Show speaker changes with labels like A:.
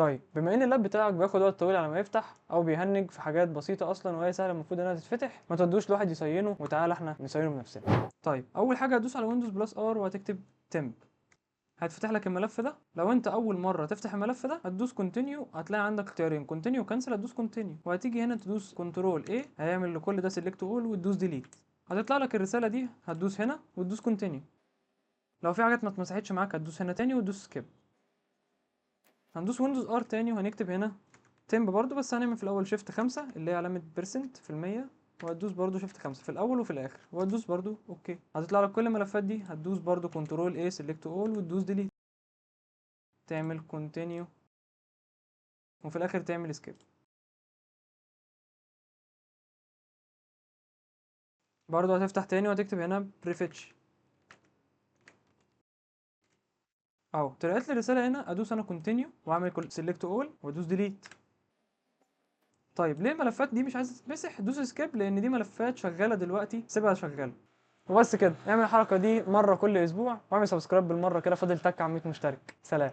A: طيب بما ان اللاب بتاعك بياخد وقت طويل على ما يفتح او بيهنج في حاجات بسيطة اصلا وهي سهلة المفروض انها تتفتح، ما تودوش لواحد يصينه وتعالى احنا نصينه بنفسنا. طيب اول حاجة هتدوس على Windows plus R وهتكتب temp، هتفتح لك الملف ده. لو انت اول مرة تفتح الملف ده هتدوس continue، هتلاقي عندك اختيارين continue cancel، هتدوس continue وهتيجي هنا تدوس control A هيعمل لكل ده select all وتدوس delete، هتطلع لك الرسالة دي، هتدوس هنا وتدوس continue. لو في حاجات ما اتمسحتش معاك هتدوس هنا تاني وتدوس skip. هندوس Windows R تاني وهنكتب هنا temp برضو، بس هنعمل في الاول shift 5 اللي هي علامة percent في المية، وهتدوس برضو shift 5 في الاول وفي الاخر، وهتدوس برضو okay. هتطلع لك كل الملفات دي، هتدوس برضو control A select all وتدوس delete، تعمل continue وفي الاخر تعمل skip. برضو هتفتح تاني وهتكتب هنا prefetch اهو، طلعت لي رسالة هنا، ادوس انا continue واعمل select all وادوس delete. طيب ليه الملفات دي مش عايزه تتمسح؟ دوس skip لان دي ملفات شغالة دلوقتي، سيبها شغالة وبس كده. اعمل الحركة دي مرة كل اسبوع، واعمل subscribe بالمرة كده، فاضل تك على 100 مشترك. سلام.